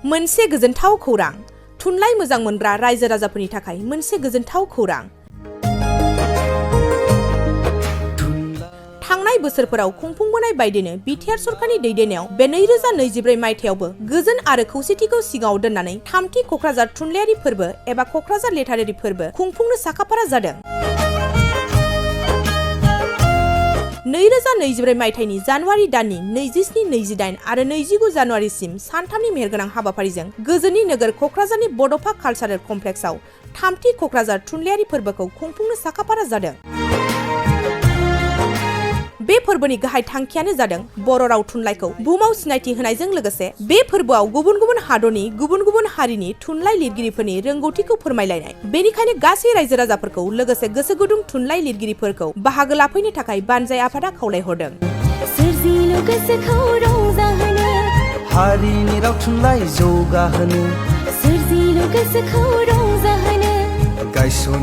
मोनसे गोजोनथाव खौरां थुनलाइ मोजां मोनग्रा रायजो राजाफोरनि थाखाय मोनसे गोजोनथाव खौरां। थांनाय बोसोरफोराव खुंफुंबोनाय बायदिनो बिटिआर सरकारनि दैदेननायाव बे 2024 मायथाइयावबो गोजोन आरो खौसेथिखौ सिगाङाव दोननानै थामथि कक्राझार थुनलाइयारि फोरबो एबा कक्राझार लिटारेरि फोरबो खुंफुंनो साखाफारा जादों। 2024 मायथाइनि जानुवारि दाननि 27, 28 आरो 29 जानुवारिसिम सानथामनि मेहेरगोनां हाबाफारिजों गोजोननि नोगोर कक्राझारनि बड'फा कालचारेल कमप्लेक्सआव थामथि कक्राझार थुनलाइयारि फोरबोखौ खुंफुंनो साखाफारा जादों। बे फोरबोनि गाहाय थांखियानो जादों बर' राव थुनलाइखौ बुहुमाव सिनायथि होनायजों लोगोसे बे फोरबोआव गुबुन गुबुन हादरनि गुबुन गुबुन हारिनि थुनलाइ लिरगिरिफोरनि रोंगौथिखौ फोरमायलायनाय। बेनिखायनो गासै रायजो राजाफोरखौ लोगोसे गोसो गुदुं थुनलाइ लिरगिरिफोरखौ बाहागो लाफैनो थाखाय बानजाय आफादा खावलायहरदों। सोरजिलु गोसोखौ रंजाहोनो हारिनि राव थुनलाइ जौगाहोनो सोरजिलु गोसोखौ रंजाहोनो गायसन